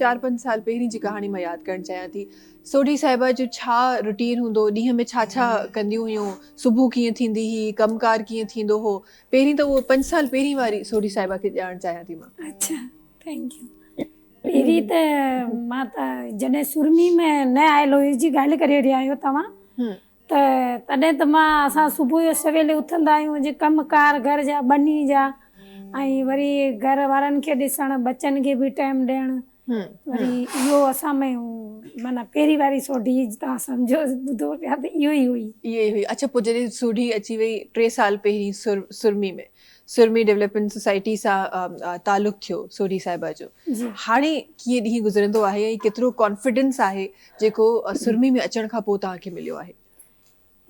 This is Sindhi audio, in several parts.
چار پنج سال پهرين جي ڪهاڻي مان ياد ڪرڻ چاهيان ٿي. سوڍي صاحبه جو ڇا روٽين هوندو هو، ڏينهن ۾ ڇا ڇا ڪنديون هيون، صبح ڪيئن ٿيندي هئي، ڪم ڪار ڪيئن ٿيندو هو، پهرين ته اهو پنج سال پهرين واري سوڍي صاحبه کي ڄاڻڻ چاهيان ٿي مان. اڇا thank you پهرين ته مان ته جڏهن سرمي ۾ نه آيل هيس جي ڳالهه ڪري رهيا آهيو توهان ته تڏهن ته مان اسان صبح جو سويل اٿندا آهيون جي ڪم ڪار گهر جا ٻني جا ۽ وري گهر وارن کي ڏسڻ ٻچن کي به ٽائيم ڏيڻ وري اهو اسان ۾ معنيٰ پهرين واري سوڍي توهان سمجهو ٻڌو پيا ته اهو ئي هئي. اهو ئي هئي. اڇا پوء جڏهن سوڍي اچي وئي ٽي سال پهرين سر سرمي ۾ سرمي ڊولپمينٽ سوسائٽي سان تعلق ٿيو سوڍي صاحبه جو هاڻي ڪيئن ڏينهن گذرندو آهي ۽ ڪيترو ڪانفيڊنس آهي جيڪو سرمي ۾ اچڻ کان پوء توهان کي مليو آهي؟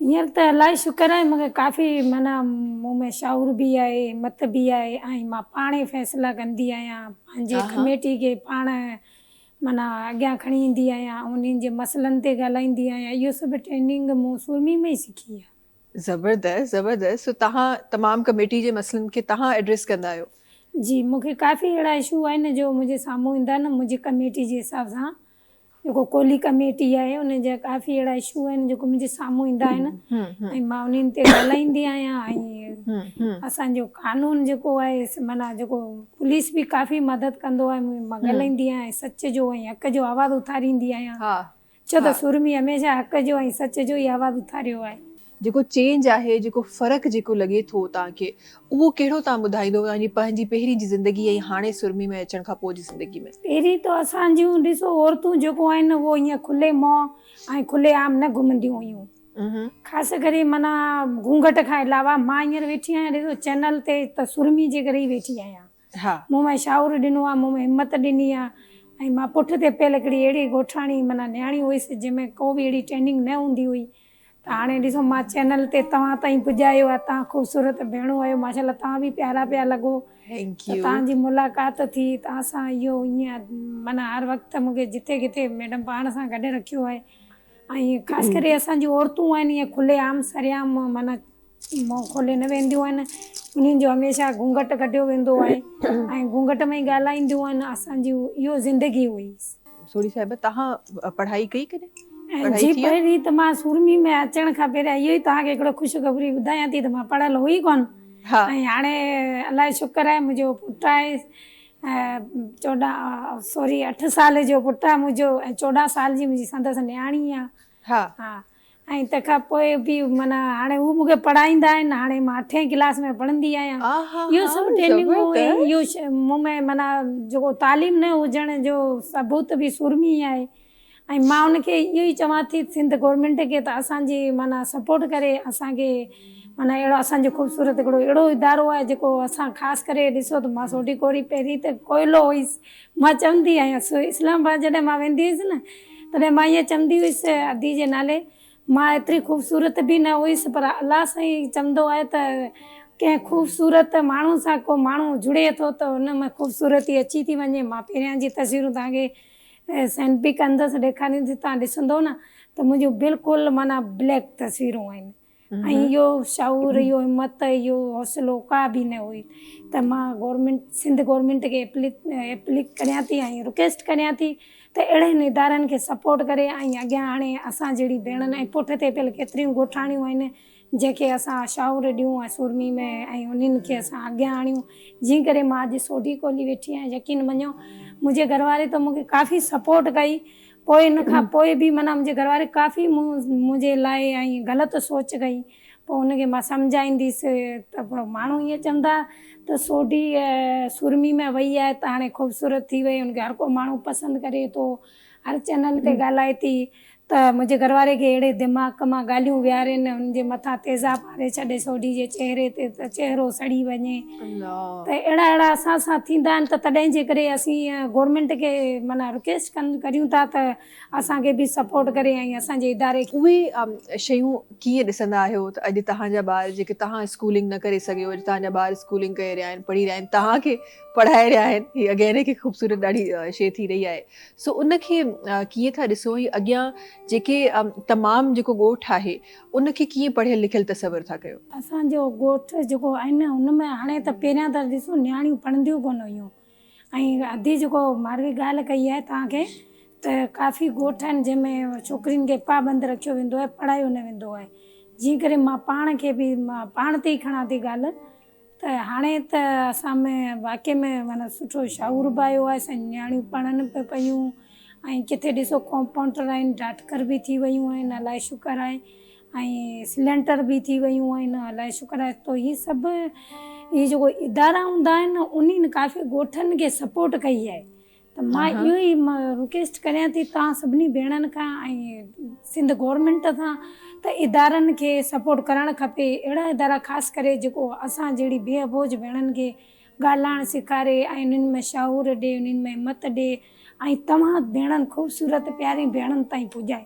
هينئر ته الاهي شڪر آهي مون کي ڪافي معنيٰ مون ۾ شعور به آهي همت به آهي ۽ مان پاڻ ئي فيصلا ڪندي آهيان پنهنجي ڪميٽي کي پاڻ معنيٰ اڳيان کڻي ايندي آهيان انهن جي مسئلن تي ڳالهائيندي آهيان اهو سڀ ٽريننگ مون سورمي ۾ ئي سکي آهي. زبردست زبردست سو توهان تمام ڪميٽي جي مسئلن کي توهان ايڊريس ڪندا آهيو. جي مون کي ڪافي اهڙا اشو آهن جو منهنجي سامهون ايندا آهن منهنجي ڪميٽي جي حساب سان جيڪو ڪولهي ڪميٽي آهي ان جا ڪافي اهڙا اشو آهن جيڪو منهنجي سامهون ايندا آهن ۽ مان انهن تي ڳالهائيندي آهيان ۽ اسان جو قانون جيڪو آهي معنيٰ جيڪو پوليس به ڪافي مدد ڪندو آهي مان ڳالهائيندي آهيان ۽ سچ جو ۽ حق جو آواز اٿاريندي آهيان ڇو ته سورمي هميشه حق جو ۽ سچ جو ئي آواز اٿاريو آهي. جيڪو چينج آهي جيڪو فرق جيڪو لڳي ٿو توهان کي اهو ڪهڙو توهان ٻڌائيندو توهان جي پنهنجي پهرين جي زندگي ۽ هاڻي سرمي ۾ اچڻ کان پوء جي زندگي ۾. پهرين ته اسان جون ڏسو عورتون جيڪو آهن اهو ائين کلي منهن ۽ کلي عام نه گهمنديون هيون خاص ڪري معنيٰ گهونگهٽ کان علاوه مان هينئر ويٺي آهيان ڏسو چينل تي ته سرمي جي ڪري ئي ويٺي آهيان مون ۾ شعور ڏنو آ مون ۾ همت ڏني آ ۽ مان پٺ تي پيل هڪڙي اهڙي ڳوٺاڻي معنيٰ نياڻي هيس جنهن ۾ ڪو به اهڙي ٽريننگ نه هوندي هئي ته هاڻي ڏسو مان چينل تي توهان تائين پڄايو آ توهان خوبصورت ڀيڻون آهيو ماشاء الله توهان به پيارا پيا لڳو ته توهان جي ملاقات ٿي توهان سان اهو ائين معنيٰ هر وقت مون کي جتي ڪٿي ميڊم پاڻ سان گڏ رکيو آهي ۽ خاص ڪري اسان جون عورتون آهن ائين کلي عام سرعام معنيٰ منهن کولي نه وينديون آهن، انهن جو هميشه گهونگهٽ ڪڍيو ويندو آهي ۽ گهونگهٽ ۾ ئي ڳالهائينديون آهن، اسان جي اهو زندگي هئي. سوڍي صاحبه توهان پڙهائي ڪئي ڪڏهن؟ پڙهائي جي ٿي آ؟ پهرين ته مان سورمي ۾ اچڻ کان پهريان اهو ئي توهان کي هڪڙو خوشخبري ٻڌايان ٿي ته مان پڙهيل هئي ڪونه ۽ هاڻي الله جو شڪر آهي منهنجو پٽ آهي 14 سوري اٺ سال جو پٽ آهي منهنجو ۽ 14 سال جي منهنجي سندس نياڻي آهي. ها ۽ تنهن کان پوء به معنيٰ هاڻي هو مون کي پڙهائيندا آهن هاڻي مان اٺين ڪلاس ۾ پڙهندي آهيان اهو سڀ ٽريننگون اهو مون ۾ معنيٰ جيڪو تعليم نه هجڻ جو ثبوت به سورمي ئي آهي ۽ مان ان کي اهو ئي چوان ٿي سنڌ گورنمينٽ کي ته اسان جي معنيٰ سپورٽ ڪري اسان کي معنيٰ اهڙو اسان جو خوبصورت هڪڙو اهڙو ادارو آهي جيڪو اسان خاص ڪري ڏسو ته مان سوڍي ڪوري پهرين ته ڪوئلو هئس مان چوندي آهيان سو اسلام آباد جڏهن مان ويندي هيس نه تڏهن مان ائين چوندي هيس ادي جي نالي مان ايتري خوبصورت به نه هيس پر الله سائين چوندو آهي ته ڪنهن خوبصورت ماڻهو سان ڪو ماڻهو جڙي ٿو ته ان ۾ خوبصورتي اچي ٿي وڃي مان پهريان جي تصويرون توهان کي سينڊ به ڪندس ڏيکاريندس توهان ڏسندو نه ته منهنجون بلڪل معنيٰ بليڪ تصويرون آهن ۽ اهو شعور اهو همت اهو حوصلو ڪا به نه هئي ته مان گورنمينٽ سنڌ گورنمينٽ کي اپليڪ ڪريان ٿي ۽ رڪويسٽ ڪريان ٿي ته اهڙن ادارن کي سپورٽ ڪري ۽ اڳيان آڻي اسان جهڙي ڀيڻن ۽ پٺ تي پيل ڪيتريون ڳوٺاڻيون آهن جنهن کي اسان شعور ڏيون ۽ سورمي ۾ ۽ انهن کي اسان اڳيان آڻيون جنهن ڪري مان اڄ سوڍي ڪولهي ويٺي آهيان يقين مڃو منهنجي گهر واري ته مون کي ڪافي سپورٽ ڪئي پوء ان کان پوء به معنيٰ منهنجي گهر واري ڪافي مون منهنجي لاء ۽ غلط سوچ ڪئي پوء ان کي مان سمجهائينديس ته پوء ماڻهو ائين چوندا ته سوڍي سورمي ۾ وئي آهي ته هاڻي خوبصورت ٿي وئي ان کي هر ڪو ماڻهو پسند ڪري ٿو هر چينل تي ڳالهائي ٿي ته منهنجي گهر واري کي اهڙي دماغ مان ڳالهيون ويهارين ان جي مٿان تيزاب هاري ڇڏي سوڍي جي چهري تي ته چهرو سڙي وڃي ته اهڙا اهڙا اسان سان ٿيندا آهن ته تڏهن جي ڪري اسين گورنمينٽ کي معنيٰ رڪويسٽ ڪن ڪريون ٿا ته اسان کي به سپورٽ ڪري ۽ اسان جي اداري کي. اهي شيون ڪيئن ڏسندا آهيو ته اڄ توهان جا ٻار جيڪي توهان اسڪولنگ نه ڪري سگهيو اڄ توهان جا ٻار اسڪولنگ ڪري رهيا آهن پڙهي رهيا آهن توهان کي پڙهائي رهيا آهن هي اگين هڪ خوبصورت ڏاڍي شي ٿي رهي آهي سو ان کي ڪيئن ٿا ڏسو ۽ اڳيان جيڪي تمام جيڪو ڳوٺ آهي ان کي ڪيئن پڙهيل لکيل تصور ٿا ڪيو؟ اسان جو ڳوٺ جيڪو آهي نه ان ۾ هاڻي ته پهريان ته ڏسو نياڻيون پڙهنديون ڪونه هيون ۽ ادي جيڪو ماروي ڳالهه ڪئي آهي توهان کي ته ڪافي ڳوٺ آهن جنهن ۾ ڇوڪرين کي پابند رکيو ويندو آهي پڙهايو نه ويندو آهي جنهن ڪري مان پاڻ کي به مان پاڻ تي ئي کڻان ٿي ڳالهه ته هاڻي ته اسان ۾ واقعي ۾ معنيٰ سٺو شعور به آيو آهي اسان جون نياڻيون پڙهن به پيون ۽ ڪٿي ڏسو ڪمپائونڊر آهن ڊاڪٽر به ٿي ويون آهن الائي شڪر آهي ۽ سلينڊر به ٿي ويون آهن الائي شڪر آهي تو هي سڀ هي جيڪو ادارا هوندا آهن انهن ڪافي ڳوٺن کي سپورٽ ڪئي آهي ته مان اهو ئي رڪويسٽ ڪريان ٿي توهان سڀني ڀيڻن کان ۽ سنڌ گورنمينٽ کان ته ادارن کي سپورٽ ڪرڻ کپي اهڙا ادارا خاص ڪري جيڪو اسان جهڙي بي اٻوجهه ڀيڻن کي ڳالهائڻ سيکاري ۽ انهن ۾ شعور ڏي انهن ۾ همت ڏي ۽ توهان ڀيڻن خوبصورت پيارين ڀيڻن تائين پڄائي.